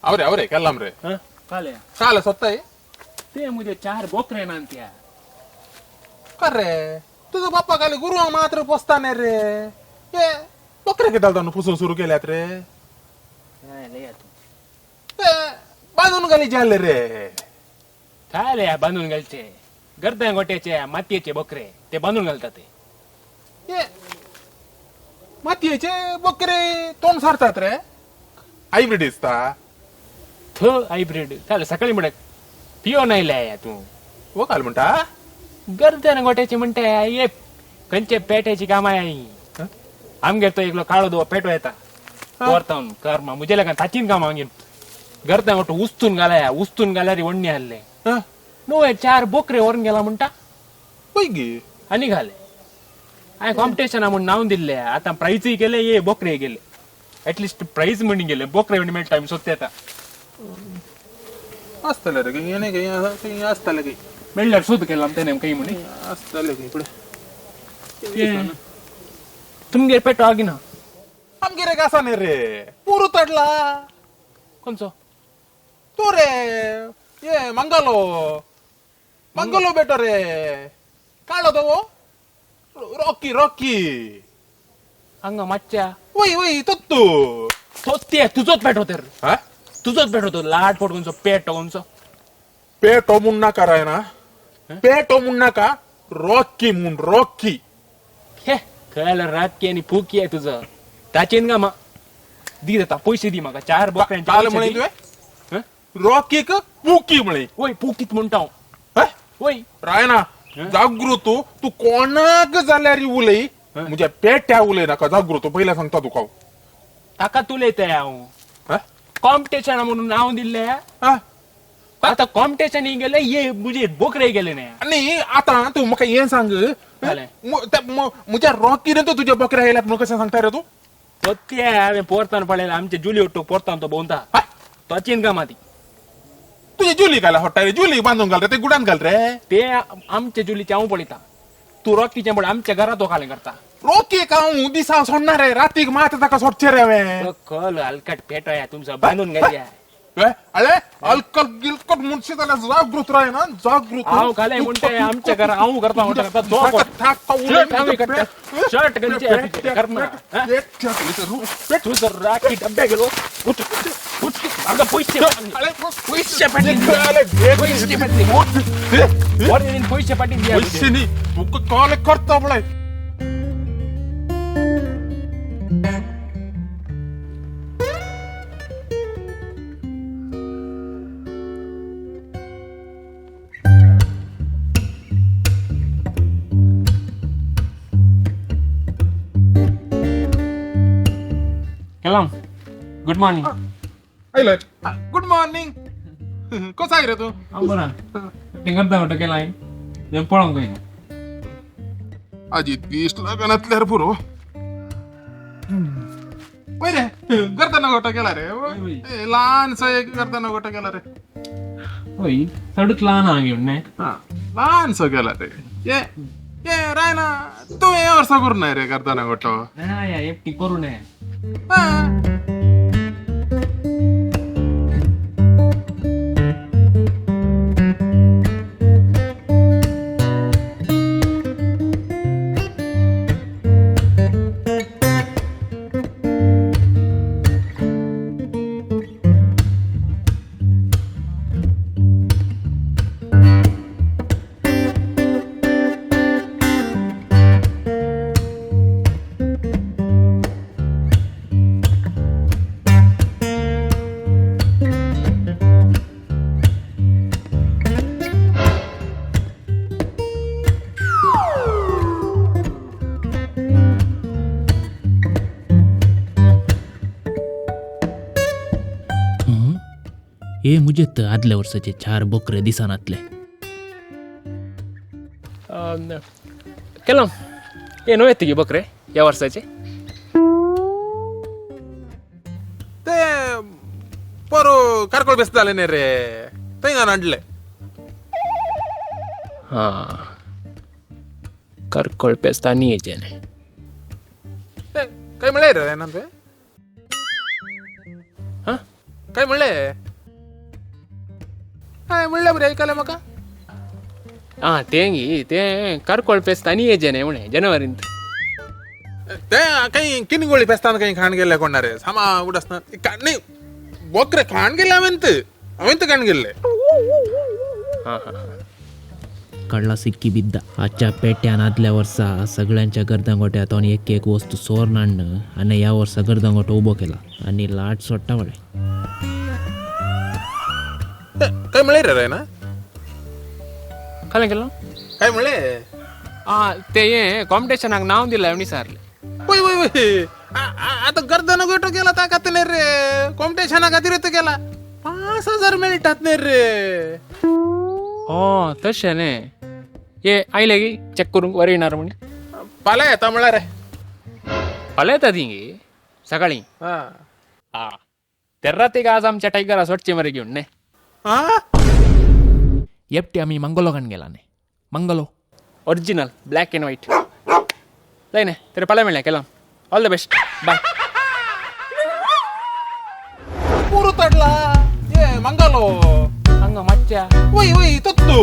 आवरे आवरे केल्लाम रे. काले काल सोत्ताय ते मुझे चार बोकरे नांत्या. खरे तुझो बाप्पा काले गुरुवां मात्र पोसता रे. हे बकरे कित्याक ताणून पुसून सुरू केल्यात रे? ते बांदून घाली जाले रे. काय बांदून घालचे? गर्दा गोट्याचे मातयेचे बकरे ते बांदून घालतात ते. हे मातयेचे बकरे तोंड सारतात रे. हायब्रीड दिसता. थ हायब्रीड चालेल सकाळी म्हणत पियो नाही लय तू. हो काल म्हणता गर्दन गोट्याचे म्हणते ये खंयचे पेट्याची कामां आई. आमगेर तो एकलो काळो दो पेटो येता परतावन कर्मा मुजे लागन ताचीन कामां आमगेर गर्दन गोटो उस्तून घालाया उस्तून घाल्यार वण्णी हाडले न्हू हे चार बोकरे व्हरून गेला म्हणटा पळय आनी घाले. हांवें कॉम्पिटिशना म्हूण नांव दिल्ले आतां प्रायजूय गेले ये बोकरे गेले. एटलिस्ट प्रायज म्हण गेले बोकरे म्हण मेळटा आमी सोदता येता. आसतले रे खंय न्ही खंय आसतले खंय मेळ्ळ्यार सोद केला तेणे खंय म्हण आसतले खंय पळय. तुमगेर पेटो आगिना? आमगेर एक आसा न्ही रे पुरू तडला. खंयचो? तो रे ये मंगलो मंगलो बेटो रे काळो तो रॉकी रॉकी हांगा मातशा. वय वय तोत्तू तोत्ते तुजोच पेटो तर. तुजोच पेटो तो लाड पोट खंयचो पेटो खंयचो पेटो म्हूण नाका रायना पेटो म्हूण नाका रॉकी म्हूण रॉकी. हे खंय राकी आनी फुकी आहे तुजो ताचेन गा मा दी जाता पयशे दी म्हाका चार बोकड्यांचे. काल म्हळें तुवें रॉकीक पुकी म्हळें? वय पुकीत म्हणटा हांव. वय रायना जागृत तू कोणाक जाल्यार उलय म्हज्या पेट्या उलय नाका. जागृत पयलें सांगता तुका हांव. ताका तुलयता हांव कॉम्पिटिशन म्हणून नांव दिल्ले. आतां कॉम्पिटिशन गेले ये मुजे बोकरे गेले न्ही. आनी आतां तूं म्हाका हें सांग म्हज्या रॉकीन तो तुज्या बोकरे आयल्यात म्हणून कशें सांगता रे तूं? ते हांवें पोरतान पळयलें आमचे जुली उट्टूक पोरतान तो भोंवता तोचीन कामां ती. तुजे जुली घाला हॉट्टा रे जुली बांदून घाल रे ते गुडान घाल रे. ते आमचे जुलीचे हांव पळयता तूं रॉकीचें पळय आमच्या घरांत तो खालें करता. रॉकीक हांव दिसा सोडना रे रातीक मात ताका सोडचें रे हांवें. कल हलकट पेटो या तुमचो बांदून घालया. अरे हलकट गिलकट म्हणशी जाल्यार जागृत रायना जागृत. हांव घालें म्हणटा आमच्या घरा हांव करता म्हणटा शर्ट तूं जर राखी डब्या गेलो म्हाका पयशे पयशे पयशे पयशे पाटी पयशे न्ही तुका कॉल करता पळय. Good morning. आयले गुड मॉर्निंग. कसो आहे रे तूं? हांव बरो. करता म्हणटा केला हांवें पळोवंक जाय. आजी दीस लागनातल्यार पुरो. पळय रे गर्दन गोटो केला रे ल्हानसो एक गर्दन गोटो केला रे. हय चडूच ल्हान आहा घेवन न्ही. ल्हानसो केला रे. ये ये रायना तूं हे वर्सा करूं नाय रे गर्दन गोटो? ना एकटी करूं नये. हे मुजेत आदल्या वर्साचे चार बोकरे दिसनातले. केला हे न्हय येत बकरे ह्या वर्साचे? ते परो कारकोळ बेस जाले न्ही रे थंय हाडले. हां करकोळ पेस्ता न्ही हेजें न्ही. काय म्हणलें रे ना तुवें? हां काय म्हणलें? हांवें म्हणलें बरें आयकलें म्हाका. आं तें तें करकोळ फेस्त आनी येजें न्ही म्हळें जनवरींत. ते काही किनगोळी फेस्तान काही खाण गेल्ले कोणा रे सामा उडसना न्ही बोकरे खाण गेल्ले हांवें खाण गेल्ले. हां हां. कडला सिक्की बिद्द आजच्या पेट्यान आदल्या वर्सा सगळ्यांच्या गर्दांगोट्यात एक एक वस्तू सोर नाडणं आणि या वर्सा गर्दांगोटो उभो केला आणि लाट सोडटा वळे. काय म्हळे रे ना खालें केलो काय म्हळे? आं ते हें कॉम्पिटिशनाक नांव दिलां म्हणी सारलें. वय वय वय, आता गर्दन गोटो गेला ताकात नाही रे, कॉम्पिटिशना खातीर गेला 5000 मेळटात नाही रे. हो तशें न्ही, ये आयले की चॅक करूंक बरें येणार म्हणी. फाल्यां येता म्हळ्यार रे. फाल्यां येता ती गे सकाळीं. हां आं तेर्रातीक आज आमच्या टायगरा सोडचे मरे घेवन न्ही. हां एकटी आमी मंगलोकान गेला न्ही, Mangalo original black and white जाय न्ही. तर फाल्यां मेळ्ळें केला, ऑल the best, bye. पुरो तडला ये मंगलो हांगा मातशा वय वय तत्तू.